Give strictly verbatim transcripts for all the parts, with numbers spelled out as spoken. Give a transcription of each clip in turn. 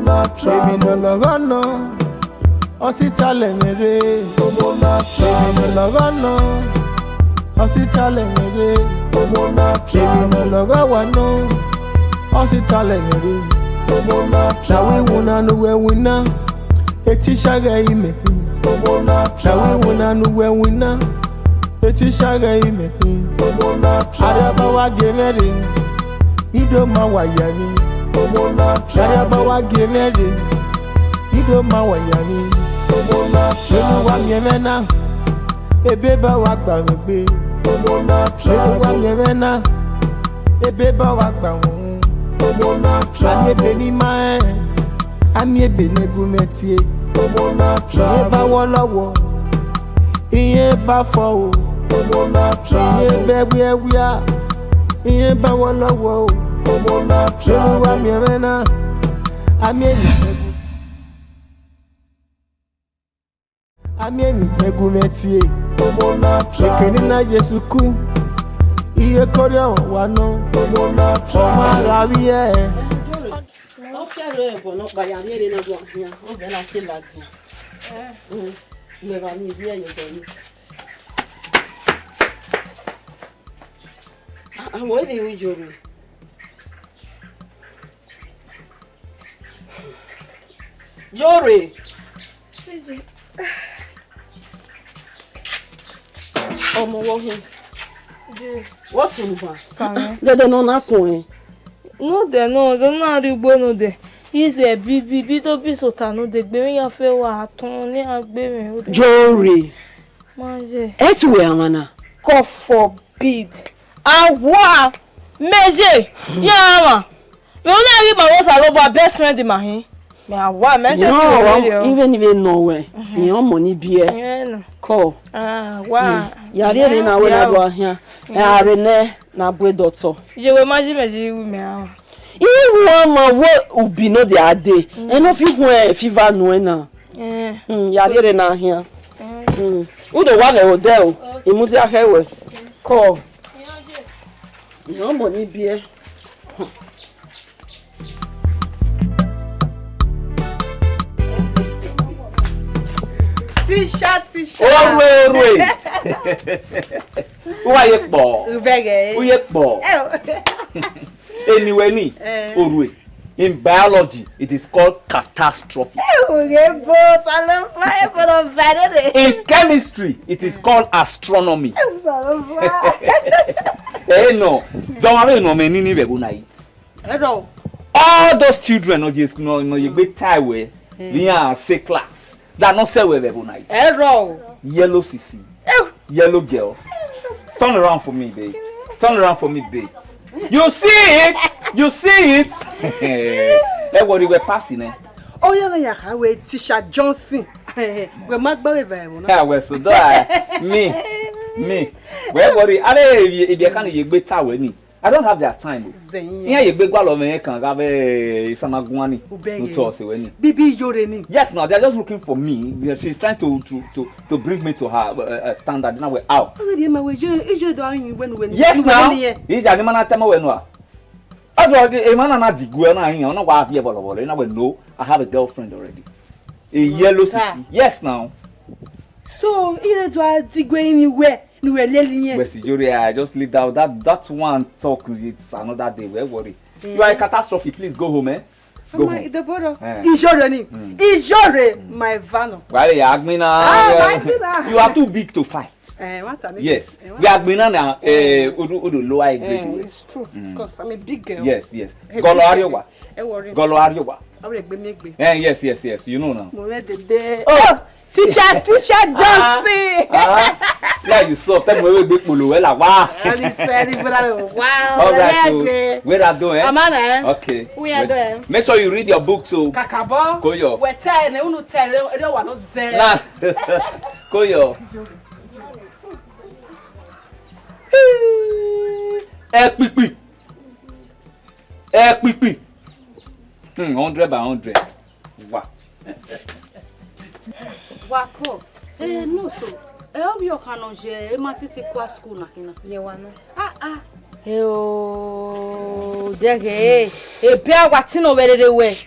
Emwi ne ọ lọghọ nọ, ọ sita lẹ mwẹ rre. Emwi ne ọ lọghọ nọ, ọ sita lẹ mwẹ rre. Emwi ne ọ lọghọ wa nọ, ọ sita lẹ mwẹ rre. Na wẹ iwinna ne uwẹ winna, etisa ghẹ imẹ khin. Na wẹ iwinna ne uwẹ winna, etisa ghẹ imẹ khin. Arriọba wa gie mwẹ rre, I do ma wa ya emwi. Arriọba wa gie mwẹ rre, I do ma wa ya emwi. Vbene uwa miẹn mwẹ na, ebe ba wa gba mwẹ egbe. Vbene uwa miẹn mwẹ na, ebe ba wa gba mwẹ uhunmwu. A miẹn ebe ne I ma rẹn, a miẹn ebe ne gu mwẹ tie. Irẹn ba wọlọwọ, irẹn ba fọ o. Irẹn ba ẹwiẹwia, irẹn ba wọlọwọ o. Vbene uwa miẹn mwẹ na, a miẹn emwi ne gu, a miẹn emwi ne gu mwẹ tie. Ekene na Jesu ku, iye kọrriọ wa nọ, ọ ma gha vbiẹ. Ọ kẹrẹ ẹbọ nọkpa ya rhie rre ne ọ do khian, ọ vbe na ke ladian. Mẹ gha miẹn ivbi ẹyọ dọ ni. Àwọn èdè ìwé ìjọ rẹ. Jore. Ọmọ wọ hin. What's wrong, ma? Tame. Dede nọ na suẹn. No de no, do na ri ugbo no de. Ize bibi bido bi sota no de gbe mi ya fe wa tọn ni a gbe mi. Jore. Ma ye. Etu wẹ amwa na? God forbid. Awa, mẹ ye, ya amwa. Vbe una ghi ma vbe Osanobua best friend ma hin? Mẹ awa, mẹ se ti vbe rre o. Even vbe nọ wẹ, iran ọmọ ni biẹ. Iran na. Kọ. Ah, wa. Ya rhie rre na wẹ na do khian. A rre nẹ na bu doctor. Ye wẹ ma ji mẹ ji ru mẹ awa. Iran ma wẹ ubi no dia de. Ẹ nọ fi huẹn fiva nuẹn na. Eh. Mm, ya rhie rre na khian. Mm. U do wa vbe odẹ o. I mudia khẹ wẹ. Kọ. Iran ọmọ ni biẹ. Teacher, teacher. Orue, orue. Uwa ye kpọ. Uvẹghẹ. U ye kpọ. Eh. Eni wẹ ni, eh, orue. In biology, it is called catastrophe. Eh, u ye bo, Osanobua, ebo nọ ba nene. In chemistry, it is called astronomy. Eh, Osanobua. Eh, no. Dọmwa vbe nọ mẹ nini vbe ẹvbo na yi. Ẹdọ. All those children nọ ye, nọ, nọ ye egbe ta wẹ, eh, vbe iran same class. Da nọ sẹ wẹ vbe ẹvbo na yi. Ẹdọ. Yellow sisi. Eh. Yellow girl. Turn around for me, babe. Turn around for me, babe. You see it? You see it? Ẹ wọrọ wẹ pass nẹ. Ọ ya na ya kha wẹ Teacher Johnson. Wẹ ma gba vbe ẹvbo na. Ha, wẹ so do I. Me. Me. Wẹ wọrọ. Are, ebi, ebi ẹkan ni ye egbe ta wẹ ni. I don't have their time. Zẹyin. Iran ye egbe gualọ mwẹ kan gha vbe isama guan ni. Ubẹghe. Utọ ọse wẹ ni. Bibi Iyore ni. Yes, now they are just looking for me. They- She's trying to to to to bring me to her uh, uh, standard. Now we're out. Ọghe rhie ma wẹ Iyore, Iyore do a yin wẹ nu wẹ ni. Yes, now. Ija ni ma na tama wẹ nua. Ọdọ emwa na na digue na yin, ọ na wa viẹ vọlọvọlọ. Na wẹ no, I have a girlfriend already. A yellow sisi. Yes, now. So, Iyore do a digue ni wẹ. Nu wẹ lele iyẹn. West Ijore, I just leave that. That that one talk, it's another day. Where worry. You are a catastrophe. Please go home, eh? Go home. Idoboro. Eh. Ijore ni. Mm. Ijore, my vano. Wale ya agbina. Ah, eh, my agbina. You are too big to fight. Eh, what a Yes. Eh, we are agbina na. Eh, odo odo lower grade. Eh, it's true. Mm. Because I'm a big girl. Yes, yes. Golo ariowa. Ẹ worry. Golo ariowa. Awere gbe mi egbe. Eh, yes, yes, yes. You know now. Mo re dede. Oh. Teacher, teacher Johnson. Ah, ah. See how you soft. Tell me we be polo well, ah, wow. All right, so where I do, eh? Mama na, eh? Okay. We are there. Make sure you read your book, so. Kakabo. Koyo. We tell ne unu tell ne wa no ze. Nah. Koyo. Ẹ kpikpi. Ẹ kpikpi. Hmm, hundred by hundred. Wa. Wa ko. Eh, no so. Eh, obi ọkan nọ ye, e ma titi kua school na kina. Ye wa no. Ah, ah. Eh, o, dẹghe, eh. Ebe a wa tino vbe rere wẹ.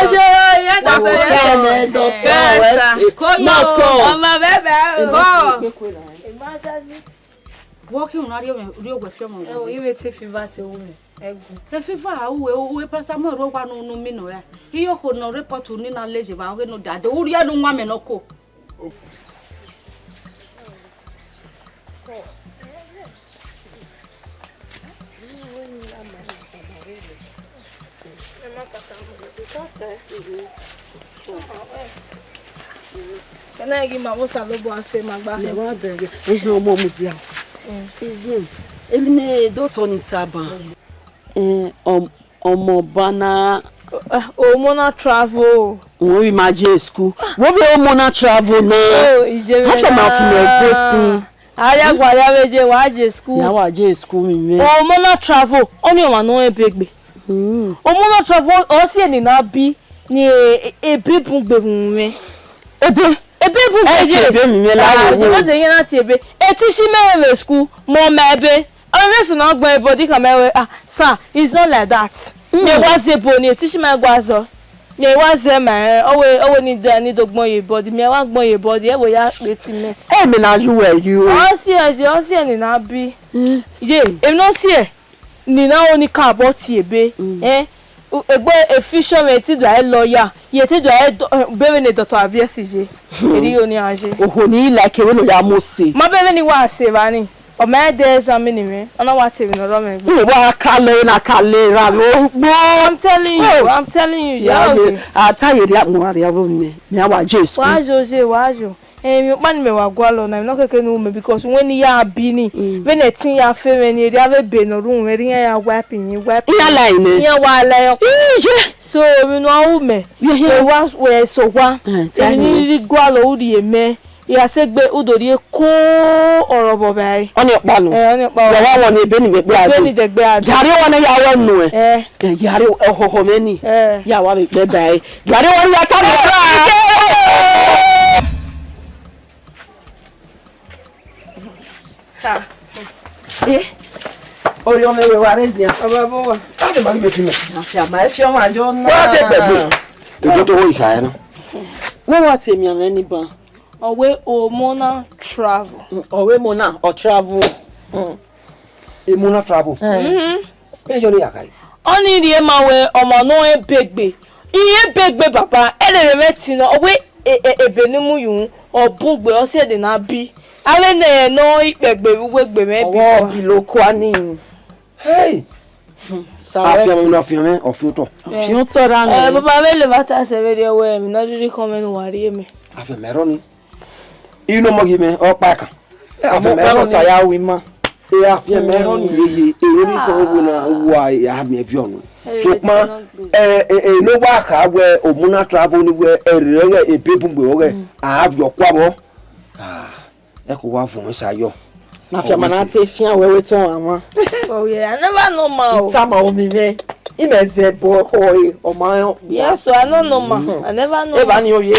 Oye, oye, doctor, doctor, doctor. Yes, sir. Ko yo, ọmọ bẹbẹ o. Emergency. Vbọ khin ne u na rhie mwẹ, rhie owẹ fi ọmọ wẹ? Ẹo, I vbe te fever te ru mwẹ. Ẹgu. E fever a ru wẹ, u wẹ paracetamol rre owa ne u, ne u mi nọ ra. Iye okhuo ne ọ report unu na le ye evba, ọ ghe ne ọ dia dẹ, u rhie ne u wan mẹ ne ọ ko. Ẹna ghi ma vbe Osanobua sẹ ma gba. Mẹ wa bẹghe, ehẹn, ọmọ mudia. Uhun. Emwi ne doctor ni taba. Eh, ọm-, ọmọ ba na. Eh, ọmọ na travel. Wọ́n rí máa jẹ́ school. Wọ́n fi ọmọ na travel na. Oh, ìjẹ́ mi. How shall my fi mẹ gbé sí? Aya gwa ya vbe je wa je school. Ya wa je school mi mẹ. Ọmọ na travel, ọ ni ọmọ nọ ebe gbe. Hmm. Ọmọ na travel, ọ si ẹni na bi, ni e, e, ebe bun gbe vun mwẹ. Ebe? Ebe bun gbe je. Ebe mi mẹ la wo. Ebe se yẹn na ti ebe. Eti shi mẹ vbe school, mọ mẹ ebe. Ọmọ vbe sunu agbọn ebo di khama wẹ, ah, sir, it's not like that. Mm. Mẹ wa zẹ ebo ni, eti shi ma gua zọ. Mẹ wa zẹ ma, eh, ọ wẹ, ọ wẹ ni da ni do gbọn ye body, mẹ wa gbọn ye body, ẹ wẹ ya kpe ti mẹ. Ẹ mẹ na yu wẹ yu. Ọ si ẹ, ọ si ẹ ni na bi. Mm. Ye, emwi ne ọ si ẹ, ni na ho ni ka bọ tie ebe. Mm. Eh, u-, egbe efisọ mwẹ ti do ẹ lawyer, ye ti do ẹ do-, eh, bẹvbe ne doctor Abiesi ye. Eri yo ni a ye. Oho ni like vbene ọ ya mu ose. Ma bẹvbe ni wa se evba ni. Ọ ma de examine mwẹ, ọ na wa te emwi ne ọ rọ mwẹ egbe. Unu wa ka lẹ na ka lẹ ra vbe ogbo. I'm telling you, oh. I'm telling you, yeah, yeah, okay. A ta ye rria mu rria vbe mẹ, mẹ a wa je school. Wa yo je, wa yo. Emwi ọkpa ni mẹ wa gualọ na, emwi nọ keke ne u ru mẹ, because wẹ ne I ya bi ni, mm, vbene ẹtin ya fe mwẹ ni, erriọ avbe ebe ne ọ ru mwẹ, erriọ iran ya wipe yi, wipe. Iran la nẹ. Iran wa la yọ. Iye. So, emwi ne ọ ru mẹ, yeah, yeah, wẹ wa, wẹ sẹ owa. Eh, emwi ne I rhirhi gualọ, u rhie mẹ. I gha sẹ egbe, u do rhie ko ọrọvbọ vbe ẹre. Ọnii ọkpa nọ. Eh, ọnii ọkpa. Wẹ wa wọ ni ebe ni vbe egbe a dee. Ebe ni dẹgbe a dee. Gari wa ne ya wẹ nuẹn. Eh. Eh, gari ọhọhọ mwẹ ni. Eh. Ya wa vbe egbe ba ẹre. Gari wa ne ya ta mwẹ. Ka. Eh, Orhiọn mwẹ, wa rre edian? Baba, bọ wa? Ade ma ghi vbe fi mẹ. Afianma, e fi ọmwa yo na. Wa te gbẹgbe. Edo to ho ikha ẹre na. Wẹ wa tie emianmwẹ ni ban? Ọ wẹ Omona Travel. Mm, ọ wẹ Mona, ọ travel. Mm. Emona Travel. Eh. Mhm. Ẹ yọ ne ya kha. Ọnii rhie ma wẹ ọmọ ne ọ rẹn ebe egbe. I rẹn ebe egbe, baba, ẹrere mwẹ ẹtin nọ, ọ wẹ e, e, ebe ne mu yu, ọ bun gbe, ọ si ẹdẹ na bi. Avbe ne ẹ nọ ikpẹgbe vbe uwu egbe mwẹ bi. Ọwọ bi lo kua ni. Hey! Sa wẹ Afianma si. Na fian mwẹ, ọ fi otọ. Ọ fi otọ ra Eh, nẹ. Baba, vbe levba ta sẹ vberriọ wẹ, emwi ne ọ rhirhi khọn mwẹ ne uwa rhie mẹ. Afianma ẹrọ ni. Inu ọmọ ghi mwẹ, ọ kpa ẹkan. Afianma ẹrọ ni. Sa ya ru ima. E afianma ẹrọ ni yeye, ero ni khọn wo na wa, a miẹn viọ nu. Sokpan, ẹ, ẹ, ẹ, ne wa kha wẹ Omona Travel ni wẹ ẹrere ọghẹ, ebe bun gbe ọghẹ, a viọ kua vbọ. Ah, ẹ ko wa vuọn sa yọ. Na fianma na te fian wẹ wẹ tọn ọmwa. Oh yeah, I never know ma o. Itama omi mwẹ, imẹ vẹ ẹbọ họ e, ọ ma rẹn okpia. Yes, so I no know ma. I never know. Eva ni oye.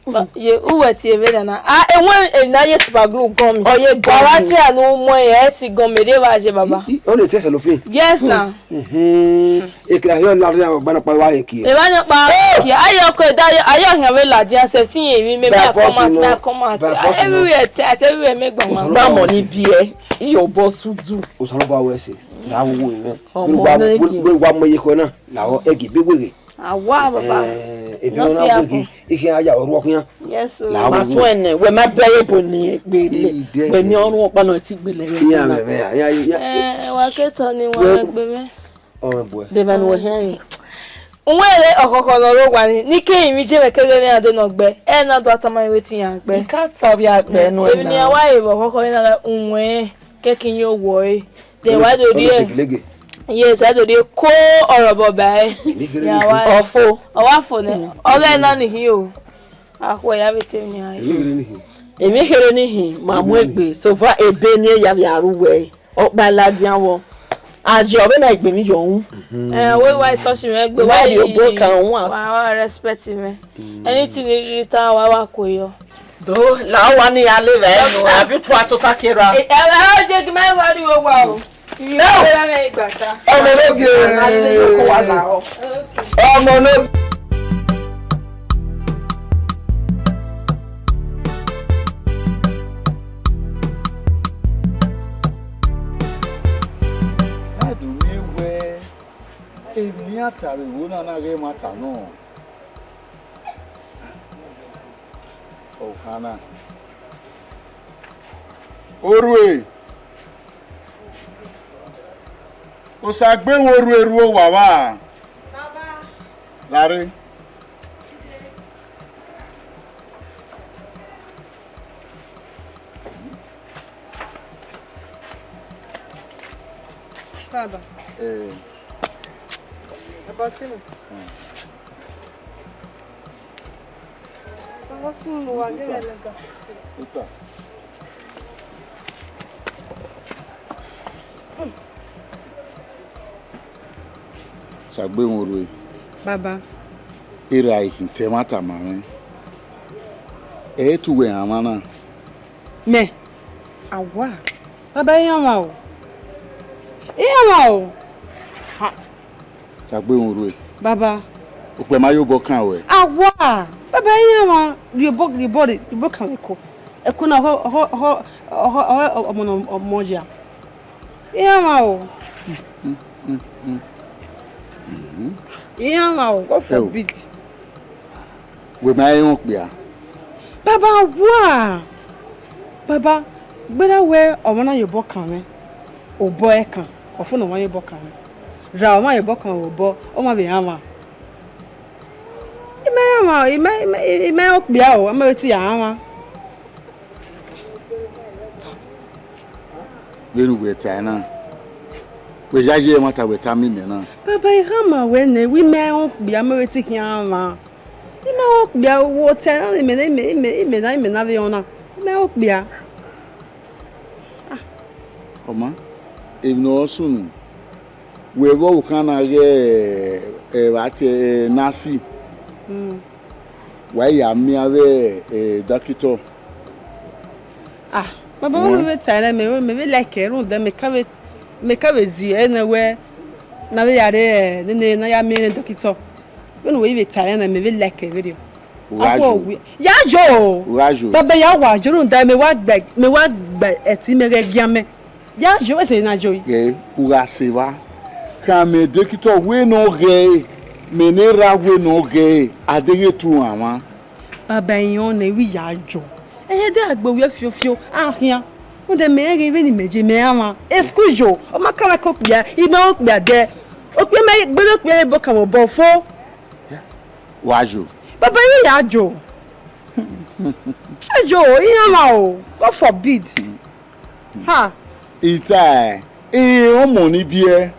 Ba, ye uwẹ tie vbe na na. Ah, e wen e na ye super glue gọn mi. Ọ ye gọn mi. Wa wa try anu mọ e, ẹ ti gọn mi, rhie vba ye, baba. I, i, ọ le tẹ cellophane. Yes na. Ehẹn. Ekira hiọ la rhie ọgba nọkpa wa ye kie. E vba nọkpa kie. Aye ọkọ da, aye ọhian vbe ladian sef ti yen emwi mẹ, by force, come out, you know. Come out. By force, you know. Everywhere, at everywhere me gba ma. Gba mọ ni biẹ, iyo bọ sudu. Osanobua wẹ ẹse, na wo wo mwẹ. Ọmọ ne ki. Wẹ wa mọ ye kọ na, na ọ ẹgi be weghe. Awa, baba. Eh, ebi no na fear weghi, ihe a ya ọrhuọ khian. Yes, sir. La wo. Ma suẹn nẹ, wẹ ma bẹghe ebo ni gbele. Wẹ miẹn ọrhuọ ọkpa nọ ti gbele. Iya, mẹ, mẹ, ya, ya, ya. Eh, wa ke tọ ni wa gbe mẹ. Ọmọ boy. Devani wẹ hẹn. Uwẹ re ọkhọkhọ nọ ro wa ni, ni ke rin je mẹ keghe ne a de nọ gbe. Ẹ na do atama iwe ti yan gbe. Ka ta via gbe nu. Ebi ni a wa ye vbe ọkhọkhọ na uwẹ kẹkin yo wọ e. Then wa do die. Yes, wa do die ko ọrọ bọ ba e. Ya wa. Ọfo. Ọ wa fo nẹ. Ọghẹ na ni hin o. A khu ya vbe te ni ai. Emwi khere ni hin, ma mu egbe, so far ebe ni ya vbe aro wẹ. Ọkpa ladian vbọ. A je ọvbẹ na egbe ni yọ ru. Eh, we wa touch me egbe. Wa wa ri obo kan wan. Wa wa respect me. Anything ni rita wa wa ko yo. Do, la wa ni ya le vbe enu, abi tua tota kera. Eh, eh, je gi me wa ri owa o. Iye wa me igba ta. Ọmọ ló gé. Ọmọ ló. Ẹdùn mi wẹ, èmi àtàrà ìwé náà náà rẹ máa tà náà. Ọ̀hánà. Orhue. Osa gbe wọn orhue ru owa vba. Lare. Baba. Eh. About him. Hmm. Baba, soon we are getting like that. Ita. Sagbe wọn rue. Baba. Erha ikhin te ẹmwata ma mwẹ. Ẹ i tu wẹ rhan mwa na. Mẹ, awa, baba, iran mwa o. Iran mwa o. Ha. Sagbe wọn rue. Baba. Okpẹ ma ye obọ kan ruẹ. Awa, baba, iran mwa rhie obọ, rhie obọ, rhie obọ kan ẹko. Ẹko na ọhọ, ọhọ, ọhọ, ọhọ, ọhọ, ọmọ na ọmọ ya. Iran mwa o. Iran mwa o, God forbid. Wẹ ma rẹn okpia. Baba wa. Baba, gberra wẹ ọmọ na ye obọ kan mwẹ. Obọ ẹkan, ọ fo ne ọmwa ye obọ kan mwẹ. Ra ọmwa ye obọ kan mwẹ obọ, ọ ma vbe rhan mwa. I ma rhan mwa, i ma, i ma, i ma rẹn okpia o, ọ ma vbe te ya rhan mwa. Vbene uwẹ tae na, wẹ ya ye ẹmwata wẹ tama imẹ na. Baba, I khama ruẹ nẹ, wẹ I ma rẹn okpia, ọ ma vbe te khian rhan mwa. I ma rẹn okpia, wẹ otọ na, imẹ na, imẹ, imẹ, imẹ na, imẹ na vbe rẹn ọna. I ma rẹn okpia. Ah. Ọ ma, emwi ne ọ sunu, wẹ vbe ọvbokhan na ghẹ, ẹ, vbe a tie, ẹ, nurse. Mm. Wa ya miẹn avbe, ẹ, dọkitọ. Ah, Baba, wẹ vbe ta ẹre, mẹ, mẹ vbe like ẹre, rhunmwuda mẹ ka vbe, mẹ ka vbe zi ẹre nẹ wẹ, ne a vbe ya rre, nene, ne a ya miẹn dọkitọ. Vbene uwẹ i vbe ta ẹre na, mẹ vbe like ẹre vberriọ. U gha yo. Ya yo. U gha yo. Baba, ya wa yo, rhunmwuda mẹ wa gba, mẹ wa gba ẹtin mẹ ghẹ gia mẹ. Ya yo, wẹ sẹ na yo. Ghẹ, u gha sẹ evba. Khama dọkitọ wẹ ne ọ ghẹ, mẹ ne erha wẹ ne ọ ghẹ, a deghẹ tu mwamwa. Baba, iran ne vbe ya yo. Ẹhẹn, de a gbe ovbi fiofio, a khian. Rhunmwuda mẹ rẹn ghe vbene imẹ ye, mẹ ra mwa. Excuse yo, ọ ma kan ko okpia, I ma okpia dẹ. Okpia ma gbe ne okpia ebo kan vbe obọ fo. Wa yo. Baba, I ya yo. A yo, iran mwa o. God forbid. Ha. I ta ẹre, ọmọ ni biẹ,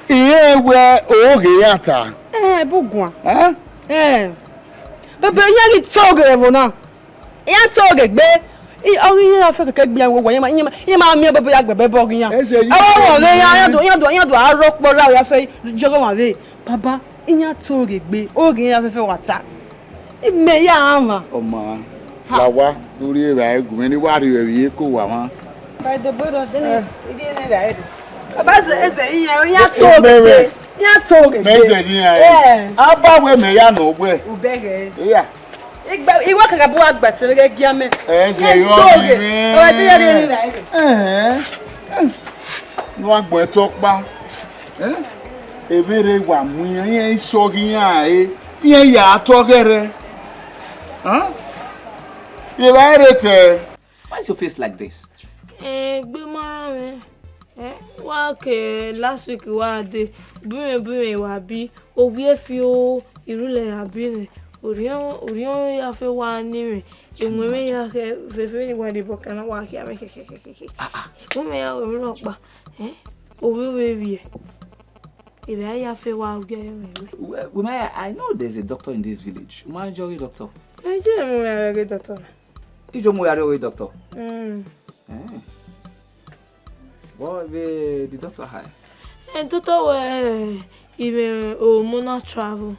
irẹn wẹ oghe iran ta. Ẹhẹn, bu guan. Ẹn? Ẹn. Baba, iran ghi to oghe ẹvbo na. Iran to oghe gbe. I, ọ ghi iran fẹ kẹkẹ gbe iran wo wa, iran ma, iran ma, iran ma miẹn baba ya gbẹbẹ bọ ghe iran. Ẹ sẹ yi. Ọ wa wọ ọghe iran, iran do, iran do, iran do aro kpọ ra ya fẹ jọgọ wan vbe. Baba, iran to oghe gbe, oghe iran fẹfẹ wa ta. Imẹ ya mwa. Ọ ma. Ha. La wa, do rhie evbare gu mwẹ ne I wa rhie ẹre vbe iyeke owa mwa. Ba do bo do de ne, igi ne ra ede. Baba, eze, eze, iran, iran to oghe gbe. Iran to oghe gbe. Mẹ eze iran. Eh. A ba wẹ mẹ ya nọ wẹ. U bẹghe. Iya. Igba, iwa kaka bu agba te ghe gia mẹ. Eze, iran to oghe. Ọ wa te ya rhie ni ra ede. Eh. Ne a gbẹn ẹtọ kpa. Eh? Emwi rre wa mu iran, iran i sọ ghe iran re, iran ya tọ ghẹrẹ. Huh? Evbare rre tẹ. Why is your face like this? Egbe ma rran mwẹ. Eh, wa ke last week wa de, bu mwẹ, bu mwẹ wa bi, ovbi fiofio, irhu lẹ ya bi nẹ, orhiọn, orhiọn ya fe wa ni mwẹ, emuẹmwẹ ya khẹ, fẹfẹ ni wa de bọ kan na wa khia mwẹ khe, khe, khe, khe, khe. Ah, ah. Emwi ya ru emwi rhọkpa, eh, ovbi ovbi vbiẹ. Evbare ya fe wa gie mwẹ wẹ. Well, well, my, I know there's a doctor in this village. Ma jọ ghe doctor. Ẹ jẹ mu ya rre ghe doctor na. I jọ mu ya rre ghe doctor. Mm. Eh. What the, the doctor high? Eh, doctor wẹ, eh, I mwẹ hormonal travel.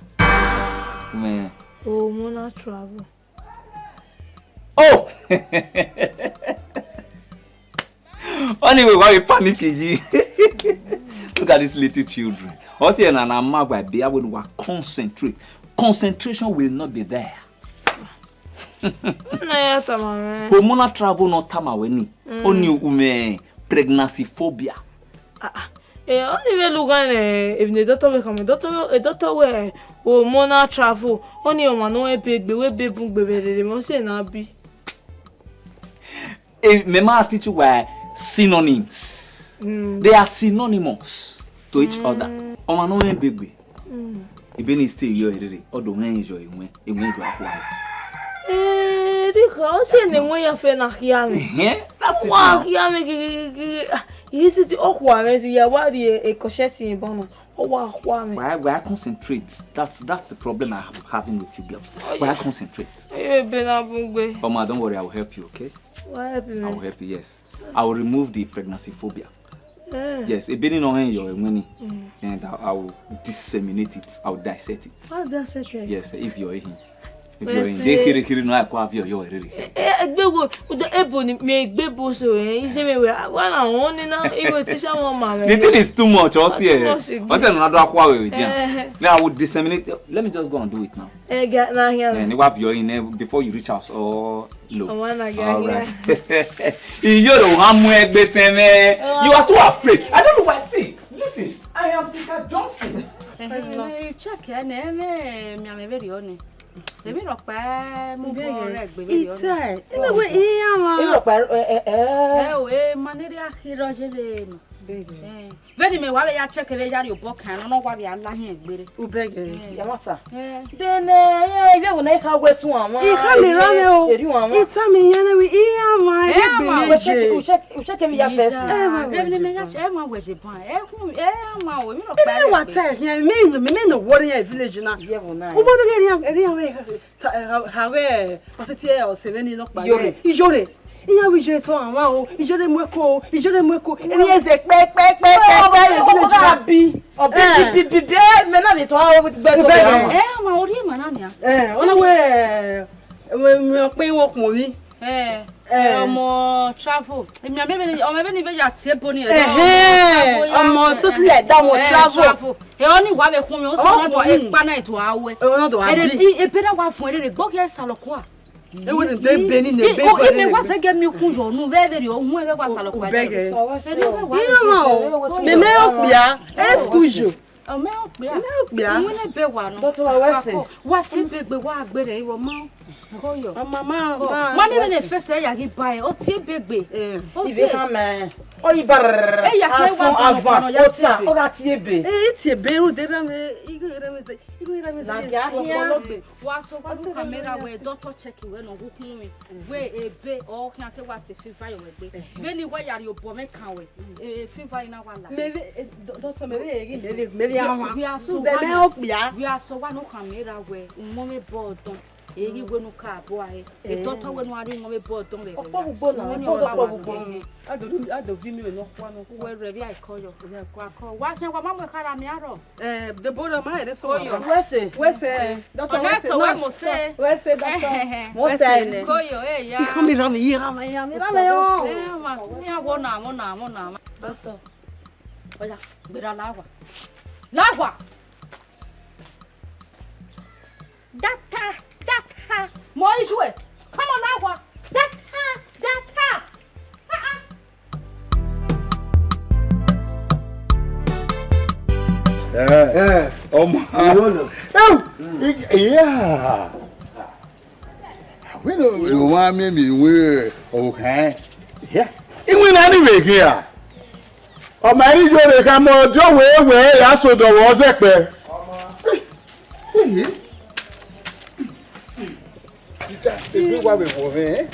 Mẹ. Hormonal travel. Oh! Anyway, why you panic, Iji? Look at these little children. Ọ si ẹre na, na ma wa be, I will concentrate. Concentration will not be there. Na ya tama mwẹ. Hormonal travel nọ tama wẹ ni. Mm. Ọ ni u mwẹ pregnancy phobia. Ah, ah. Eh, ọ ni vbe lughan nẹ, emwi ne doctor vbe khama, doctor, eh, doctor wẹ hormonal travel, ọ ni ọmwa ne ọ be gbe, wẹ be bun gbe vbe rere, mẹ ọ si ẹre na bi. Eh, mẹ ma teach you why synonyms. Mm. They are synonymous to each other. Mm. Ọmwa ne ọ rẹn be gbe. Mm. Ebe ne I stay yọ rere, ọ do mwẹ yọ ẹwẹn, ẹwẹn do akhua. Eh, Rika, ọ si ẹre ne ẹwẹn ya fe na khia mwẹ. Ehẹn, that's it now. Wa khia mwẹ gigi, gigi, ah, I si ti, ọ khua mwẹ si ya wa rhie ekọshẹ ti ebo na. Ọ wa khua mwẹ. Why, why concentrate? That's, that's the problem I have having with you girls. Oh, why, yeah. Concentrate? Ebe na bun gbe. Ọmọ, don't worry, I will help you, okay? Wa help me. I will help you, yes. I will remove the pregnancy phobia. Eh. Yes, ebe ni nọ rẹn yọ ẹwẹn ni. Mm. And I, I will disseminate it. I will dissect it. How dissect it? Yes, if you're in. If you're in. Yes, de eh. Kere kere no, I kwa vio yo rere. Eh, eh, egbe wo, udo ebo ni, mi egbe bo so, eh, ije me we, wa na won ni na, iwe teacher won ma. The thing is too much, ọ si ẹ. Too much again. Ọ si ẹ na do akwa we we jam. Eh. Now I will disseminate. Let me just go and do it now. Eh, get na here. Eh, ni wa vio in, eh, before you reach house, oh, no. All right. Iyo do ha mu egbe tẹn mẹ. You are too afraid. I don't know why. See, listen, I am Peter Johnson. Eh, eh, check ẹ nẹ, mẹ, mi amẹ veri ọ nẹ. Emwi rhọkpa mu bọ rẹ egbe veri ọ nẹ. Ita, ina we iya wa. Emwi rhọkpa, eh, eh, eh. Ẹ o, e ma ne rhia kherhe ọ ye vbe nọ. Bẹgẹ. Eh. Vbene imẹ wa vbe ya check vbe ya rhie obọ kan nọ, nọ wa vbe a la hin egbe rre. Ubẹgẹ. Eh. Ya wa ta. Eh. Then, eh, ivbi ẹvbo na I kha wẹ tun awan. I kha mi ra mwẹ o. Eri awan. I ta mi yan ne wi, I ya mwa. Eh, egbe awan, village. U check, u check, u check emwi ya first. Iya. Eh, vbene imẹ ya check, eh, awan wẹ je ban. Eh, khu, eh, awan o, emwi rhọkpa. Emwi wa ta khian, mi, mi, mi no worry yan village na. Ivbi ẹvbo na. U bo de eri, eri awan. Ta, eh, ha, ha, wẹ, ọ sẹ tie, ọ sẹ vbene nọkpa. Iyore. Iyore. Iran vbe iyore tọn awan o, iyore mu ẹko o, iyore mu ẹko. Emwi eze kpẹ, kpe, kpe, kpe, kpe, ọ, ọ, ọ, gha bi. Ọ bi, eh, bi, bi, bi, bi, eh, mẹ na vbe tọn, ọ, gbẹ tọn. Ubẹgẹ. Eh, awan, ọ rhie emwa na nian. Eh, ọ na wẹ, eh, wẹ, wẹ, ọkpẹn wẹ okhuo vbi. Eh, eh, ọmọ travel. Èmi àmì ẹ̀mí, ọmọ ẹ̀mí ni bẹ ya tie boni ẹ̀. Ẹhẹn, ọmọ something like that, ọmọ travel. Ẹ ọ ni wa vbe kun mi, o sọ na do ekpa na do a wẹ. Ẹ ọ na do a bi. Ebe na wa fun ere gbo ke salọ kua. Ewe ne de be ni ne be o, ebe wa se ge mi kun yo nu vbe vbe ri o hun ebe wa salọ kua. Ebe wa. Iye ma o. Me me okpia. Excuse you. Ọ mẹ okpia. Mẹ okpia. Iwin ne be wa nọ. Doctor, wa wẹ sẹ. Wa ti be gbe wa gbe rẹ iwọ ma. Koyo. Mama, ma, ma. Ma ni ne fẹsẹ ya ghi ba ẹ, ọ ti be gbe. Eh. Ọ ibe se. Ka mẹ. Ọ iba. E ya ke wa avan, avan, ọ ya ti ota, be. Ọ gha ti ebe. Eh, ti ebe, u de ra me, igo ra me se, igo ra me se. La ga hia. Wa so wa nu camera wẹ, doctor check wẹ nọ gu kun mi. Wẹ ebe, ọ khian te wa se fever yọ wẹ gbe. Vbene wa ya rhie obọ mwẹ kan wẹ, e, e fever na wa la. Mẹ vbe, e, do-, doctor, mẹ vbe, e, mẹ vbe, mẹ vbe awa. Wẹ a so wa nọ, wẹ a so wa nọ camera wẹ, umọ mwẹ bọ ọdọn. Eghi wẹ ne u ka bọ a re. E doctor wẹ ne u a rhie umọ mwẹ bọ ọdọn rẹ. Ọkpọ vbe ugbo na, ọkpọ vbe ugbo. A do, a do vi mi vbe nọkhua nọ. Wẹ rẹ vbe a kọ yọ. Wa khian wa ma mu ekhara mẹ arọ. Eh, Deborah, ma ere so. Oyo. Wẹ sẹ. Wẹ sẹ. Doctor, ọna wẹ sẹ, to wẹ ma mo sẹ. Wẹ sẹ, doctor. Mo sẹ ne. Koyo, eh, ya. Ikhan mi ra mi, ikhan mi ra mi, ra mi o. Eh, ma, ya wo na, wo na, wo na. Doctor. Oya, gbera la wa. La wa. Data, data. Mo iju ẹ. Come on, la wa. Data, data. Ah, ah. Eh, ọmọ. Ewu, iya. Wẹ ne ọmwa miẹn miẹn iwinna ọvbokhan. Iwinna ni vbe ghian. Ọ ma rhie iye rre khama ọdiọn wẹ wẹ ya sẹ odọ vbe ọ zẹkpẹ. Teacher, egbe wa vbe wọ mwẹ, eh?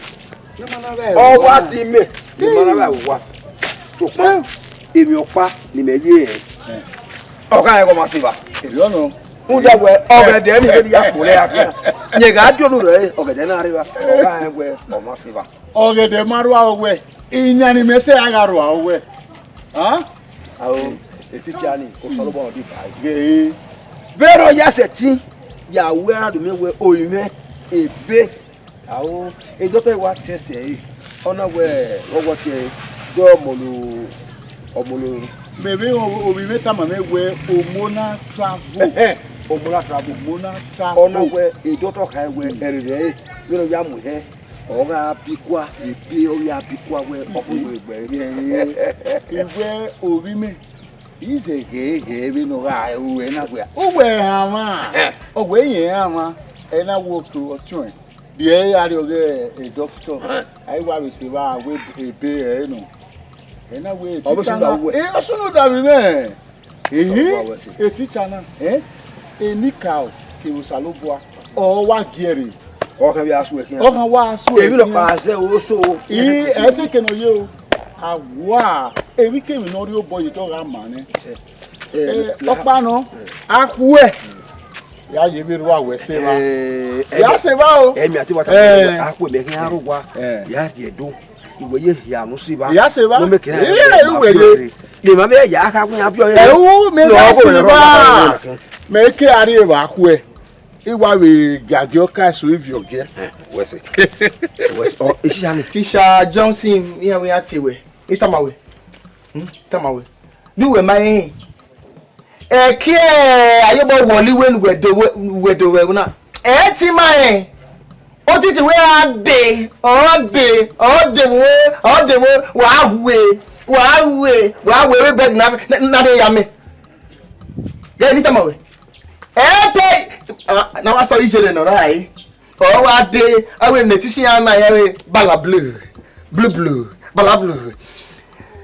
Ọ wa di mẹ, ne ma na vbe wa. Sokpan, emwi ọkpa ne imẹ ye, eh? Ọ gha rẹn ọghe ọmwa sẹ evba. Erriọ nọ. Rhunmwuda wẹ, ọghẹdẹ ni vbene ya kpolo ya khian. Rẹn gha die unu rẹ, ọghẹdẹ na rre evba. Ọ gha rẹn wẹ, ọmwa sẹ evba. Ọghẹdẹ ma rua owẹ, iyan ni mẹ sẹ a gha rua owẹ. Hàn? Ao, etitsa ni, Osanobua ọdọ iba. Ghe. Vbene ọ ya sẹtin, ya wẹ ra do miẹn wẹ orinmwẹ ebe. Ao, edọtọ wa test ẹre, ọ na wẹ ọghọ tie ẹre, de ọmọlo, ọmọlo. Mẹ vbe ovbi mwẹ tama mwẹ wẹ, Omona travel. Ẹhẹn, Omona travel. Omona travel. Ọ na wẹ edọtọ kha wẹ ẹrẹrẹ ẹre, vbene ọ ya mu hẹ. Ọ gha bi kua, ebe ọ ya bi kua wẹ ọ bu wẹ egbe ẹre. Iwẹ ovbi mwẹ, I zẹ ghẹ ghẹ vbene ọ gha ru ẹre na wẹ, uwẹ rẹn amwa, ọ wẹ irẹn rẹn amwa, ẹ na wo oto ọtiọnrẹn. Rhie ẹre gha rrie ọghe e dọkitọ, a i wa vbe sẹ evba wẹ ebe ẹre nọ. Ẹ na wẹ Ọ vbe etitsa sunu na, da uwẹ. E, ọ sunu da vbe mwẹ. Ehe, Ọ wa wẹ sẹ. Etitsa na, eh? Enikaro kevbe Osanobua, ọ wa gie rre. Ọ khan vbe a suẹ khian. Ọ khan wa suẹ Emwi nọ khian. Kpa zẹ o so. I, ẹ sẹ ke nọ ye o. A wa, emwikemwi ne ọ rhie obọ ye te ọ gha ma nẹ. Sẹ. Eh, Eh, la- ọkpa nọ, a khuẹ. Ya ye vbe rua wẹ sẹ evba. Eh, Ya sẹ evba o. Ẹmia te wa ta Eh. a khuẹ mẹ khian aro wa. Eh. Ya rhie do. Iwẹ ye hia mu sẹ evba. Ya sẹ evba. No make Eh, iwẹ ye. Ni ma vbe ya kha kun ya bi ọ ye. Ẹ u, mẹ No, ya ọ sẹ kò lè rọ evba. Wa. Mẹ ke a rhie evba khuẹ. I wa vbe giagia ọka eso ivie ọgiẹ. Eh, wẹ sẹ. Wẹ sẹ. Ọ, eshia ni. Teacher Johnson, iran wẹ ya tie wẹ. I tama wẹ. Hmm? I tama wẹ. Do wẹ ma rẹn. Ẹ kie ayobọ wọli wẹ ne uwẹ do wẹ, uwẹ do wẹ na. Ẹ ti ma rẹn. Otiti wẹ a de, ọ de, ọ de mu, ọ de mu, wa ghue, wa ghue, wa ghue vbe bẹg na, na, na de ya mẹ. Ghẹ ni tama wẹ. Ẹ te, a, na wa sọ iye rẹ nọ ra ẹ. Ọ wa de, a wẹ ne tisi ya na ya wẹ bala blue, blue blue, bala blue.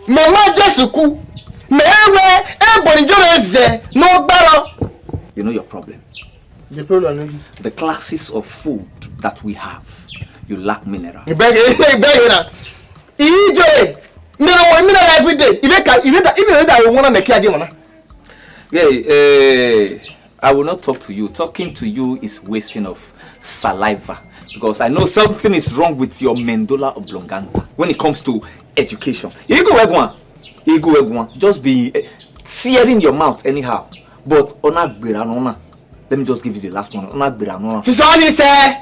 Mẹ ma Jesu ku, mẹ wẹ ebo ni jọrọ ẹzẹ ne ọ gbarọ. You know your problem. The problem is The classes of food that we have, you lack mineral. Ibẹghe, ibẹghe na. Ije, mineral, mineral every day. Ibe ka, ibe da, ibe da, ibe da, ibe da, Yeah, eh, I will not talk to you. Talking to you is wasting of saliva because I know something is wrong with your medulla oblongata when it comes to education. You go where one, you go where one. Just be eh, tearing your mouth anyhow. But ona gbera nona. Let me just give you the last one. Ona gbera nona. Tisani sẹ.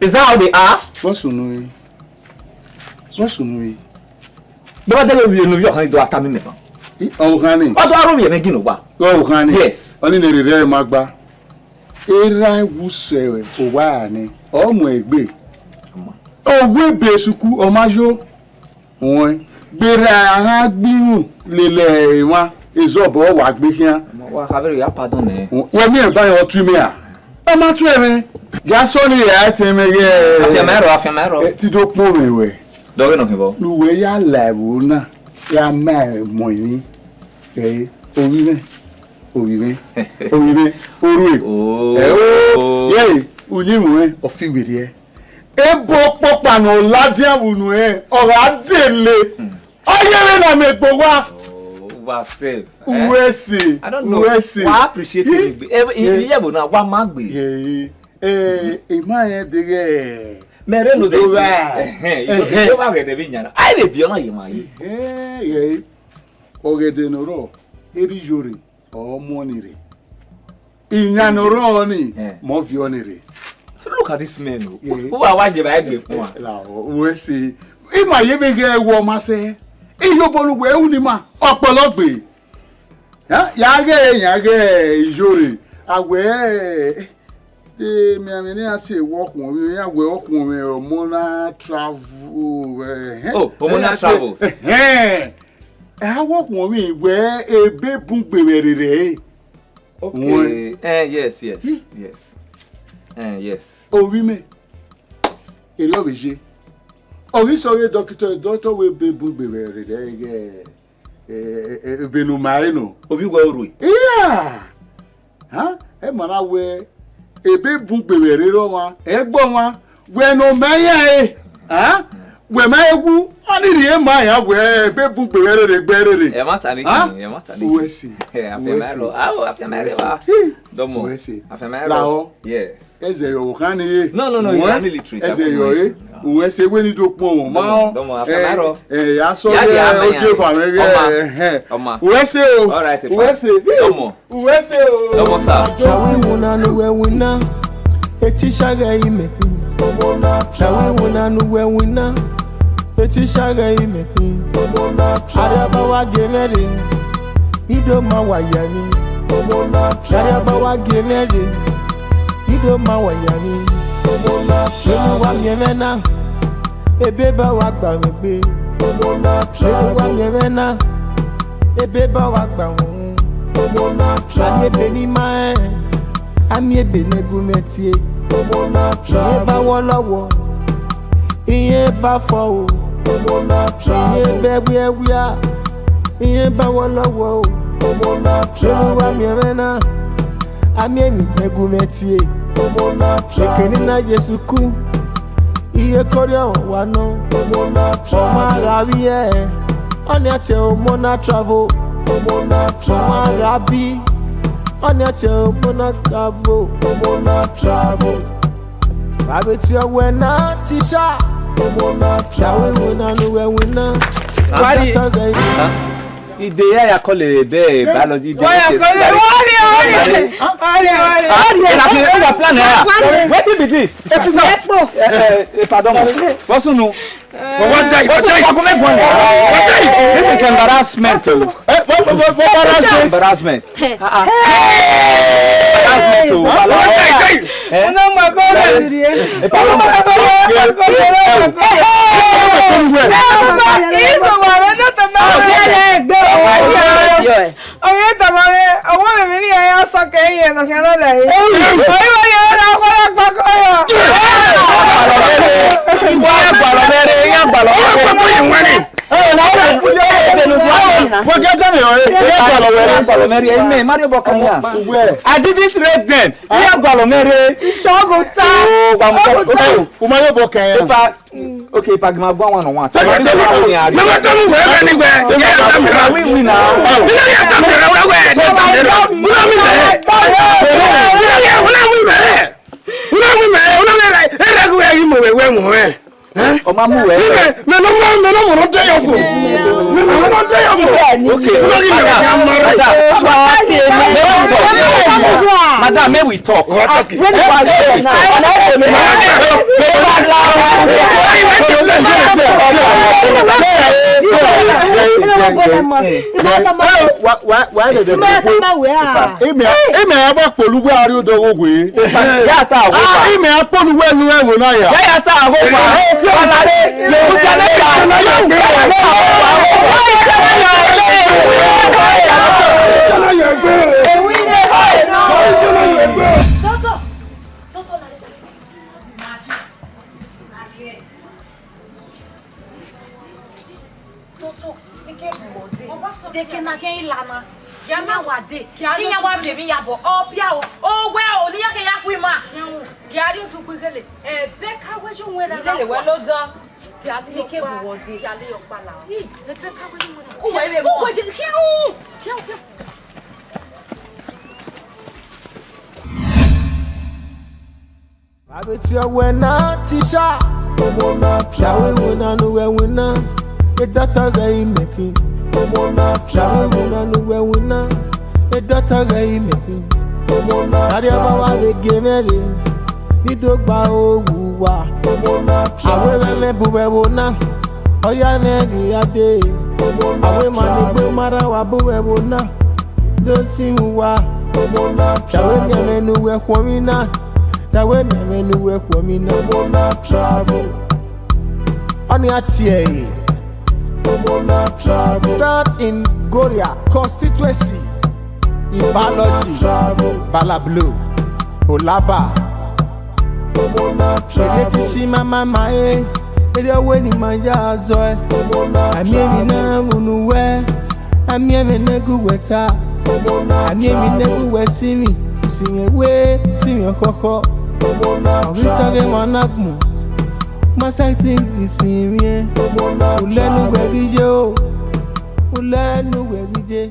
Is that how they are? What's your name? What's your name? Baba dele ovie ne ovie ọkhan do ata mi mẹ ban. Ọkhan ni. Ọ do aro ovie mẹ gin owa. Ọkhan ni. Yes. Ọni ne rere ma gba. Erha ẹwu sẹ owa nẹ, ọ mu egbe. Owa ebe suku, ọ ma yo. Wẹ, gberra a gha gbe irun lele emwa, ezọbọ wa gbe khian. Wa kha vbe ya pardon nẹ. Wẹ miẹn ba ọ tu mẹ a? Ọ ma tu ẹmwẹ. Ga sọ ni ya tẹ mẹ ghẹ. Afianma ẹrọ, afianma ẹrọ. Ẹ, ti do kpọnmwẹ wẹ. Dọghe nọ khin vbọ? Ne uwẹ ya la ẹvbo na, ya ma ẹmọ emwi. Ẹ, ovbi mwẹ, ovbi mwẹ, ovbi mwẹ, orhue. Oh. Ẹ, o, ye, uyinmwẹ, ọ fi werriẹ. Ebo ọkpọkpa ne ọ ladian vbe unu ẹn, ọ gha dele. Ọ ye vbe na mẹ egbe owa. Oh, wa sef. Eh? Uwẹ sẹ, I don't know. Uwẹ sẹ. Wa appreciate it. Eh, eh, iye ẹvbo na, wa ma gbe. Eh, eh, emwa rẹn deghẹ. Mẹ rre no de. Udo gha. Ẹhẹn, iye, iye wa ghẹ de vbe yan na. Ai vbe viọ na ye ma ye. Eh, eh. Ọghẹdẹ ne ọ rrọọ, erha Iyore, ọ mu ọnii rre. Iyan ne ọ rrọọ ni, eh, mẹ ọ viọ ọnii rre. Look at this man o. Yeah. Uwa wa je ba egbe fun a. La o, uwẹ sẹ. Ima ye vbe ghẹ wọ ma sẹ. Iyobọ ne uwẹ ru ni ma, ọkpọlọ gbe. Ya, ya ghẹ, ya ghẹ Iyore. A wẹ, de mianmwẹ ne a si wọ khuọnmwi, ya wẹ ọ khuọnmwi ọmọ na travel, eh, oh, ọmọ na travel. Eh, eh. Ẹ ha wọ khuọnmwi wẹ ebe bun gbe vbe rere ẹre. Okay. Eh, yes, yes, yes. Eh, yes. Ovbi mwẹ, erriọ vbe ye. Ọ ghi sẹ ọghe dọkitọ, dọkitọ wẹ ebe bun gbe vbe rere ẹre, eh, eh, eh, ebe ne u ma re nọ. Ovbi wẹ orhue. Iya! Ha? Ẹ ma na wẹ ebe bun gbe vbe rere ọmwa, ẹgbẹ ọmwa, wẹ ne ọ ma iran re, ha? Wẹ ma wu, ọ ni rhie ma iran wẹ ebe bun gbe vbe rere gbe rere. Ẹ ma ta ni khin, ẹ ma ta ni khin. Uwẹ sẹ. Ẹ, afianma ẹrọ. Afianma ẹrọ. Dọmọ. Uwẹ sẹ. Afianma ẹrọ. Lahọ. Yeah. Ẹzẹ yọ vbe khan ni ye. No, no, no, he's an illiterate. Ẹzẹ yọ e. Uwẹ sẹ wẹ ni do kpọnmwẹ ma. Dọmọ, dọmọ, afianma ẹrọ. Ẹ, ya sọ ye, o de fa mwẹ ghe. Ọma. Uwẹ sẹ o. All right, uwẹ sẹ. Dọmọ. Uwẹ sẹ o. Dọmọ, sir. Shawi wuna nu wẹ wina. Eti shagẹ imẹ. Shawi wuna nu wẹ wina. Eti shagẹ imẹ. Ariava wa gie mwẹ rre. Ido ma wa ya emwi. Ariava wa gie mwẹ rre. Ido ma wa ya emwi. Enu wa miẹn mwẹ na. Ebe ba wa gba mwẹ gbe. Enu wa miẹn mwẹ na. Ebe ba wa gba mwẹ. A miẹn ebe ne ima rẹn. A miẹn ebe ne gu mwẹ tie. Irẹn ba wọlọwọ. Irẹn ba fọ o. Irẹn ba ẹwiẹwia. Irẹn ba wọlọwọ o. Enu wa miẹn mwẹ na. A miẹn emwi ne gu mwẹ tie. Ekene na Jesu ku. Iye kọrriọ wa nọ. Ọmwa gha vbiẹ, ọnii a tie ọmọ na travel. Ọmwa gha bi, ọnii a tie ọmọ na travel. Wa vbe tie ọwẹ na, teacher. Shawi wina nu wẹ wina. Wari. Ide ya ya call ebe biology. Wa ya call ebe, wari, wari. Wari, wari. Ah, yeah, like, you have plan here. Wetin be this? It is a, eh, eh, eh, pardon. What's new? But what day? What day? What day? This is embarrassment o. Eh, what, what, what, what embarrassment? Embarrassment. Hey. Ah, ah. Embarrassment o. What day? Eh? Ọmọ kọ rẹ. Eh, pardon. Ọmọ kọ rẹ. Ọmọ kọ rẹ. Ọmọ kọ rẹ. Ọmọ kọ rẹ. Ọmọ kọ rẹ. Ọmọ kọ rẹ. Ọmọ kọ rẹ. Ọmọ kọ rẹ. Ọmọ kọ rẹ. Sọkẹ iye, sọkẹ nọ lẹ. Oyi wa ye na ko la pa ko yo. Iwa ya gbalọ mẹ rre, ya gbalọ mẹ rre. Wẹ gẹ tẹmẹ ọre, ya gbalọ mẹ rre. Gbalọ mẹ rre, ẹ mẹ, Mario Bọkanya. Ugbẹ. I didn't rape them. Ya gbalọ mẹ rre. Ìṣògùn ta. Oh, wa mu ta. Ògùn ta. Okay, Umayo Bọkanya. Ipa, okay, Ipa gima gwa wan nọ wan. Mama tell me, mama tell me where any where. Yeah, tell me. We win now. You know, yeah, tell me where, where, tell me. You know me there. You know, yeah, when I win there. You know me there. You know me there. Eh, that way you move, where, where, where. Ọ ma mu wẹ. Me, me no more, me no more, no dey your phone. Me no more, no dey your phone. Okay. You know, you know, I'm married. Madam, may we talk. What talking? When you are there now, and I say, Why, why, why did they Ime, ime a ba kpolu wẹ a rrie odogho we. Ya ta wo. Ah, ime a kpolu wẹ nu ẹvbo na ya. Ya ya ta wo pa. Ọna re, ye u jẹ ne ya. Doctor, doctor, doctor, ike bu ọdẹ. Deke na kẹ ila na. Kia na wa de. Kia na iyan wa de mi ya bọ. Ọ bia o. O wẹ o, ni ya ke ya ku ima. Kia ri otu gbe gele. Ebe ka wẹ ju wẹ ra. Gele wẹ lo dọ. Kia ri ike bu ọdẹ. Kia ri ọkpala. Ih, ebe ka wẹ ju wẹ ra. U wẹ le mo. U wẹ je, kia u. Kia u, kia u. Avbe tie ọwẹ na, teacher. Ọmọ na pia. Pia wẹ winna ne uwẹ winna, edọtọ ghẹ imẹ khin. Ọmọ na pia. Pia wẹ winna ne uwẹ winna, edọtọ ghẹ imẹ khin. Ọmọ na pia. Arriọba wa vbe gie mwẹ rre, ne I do gba owu uwa. Ọmọ na pia. Avbe ẹmwẹ bu vbe ẹvbo na, ọ ya mwẹ ghi ya dee. Ọmọ na pia. Avbe ma ni gbe ma rran wa bu vbe ẹvbo na, do si uwa. Ọmọ na pia. Pia wẹ miẹn mwẹ ne uwẹ khuọnmwi na. Te a wẹ miẹn mwẹ ne uwẹ khuọnmwi na. Ọmọ na travel. Ọnii a tie ẹre. Ọmọ na travel. South in Goria constituency. In biology. Travel. Balablu. Olaba. Ọmọ na travel. Ede fi shi ma ma ma e. Ede ọwẹ ni ma ya zọ ẹ. Ọmọ na travel. Ami emwi na vunu wẹ. Ami ẹmwẹ ne gu wẹ ta. Ami emwi ne gu wẹ sinmwi, sinmwi ewe, sinmwi ọkhọkhọ. Ọ ghi sẹ ghe emwa na gbọn, ma sẹtin ghi sinmwi ẹn. Ulẹ ne uwẹ ghi ye o, ulẹ ne uwẹ ghi ye.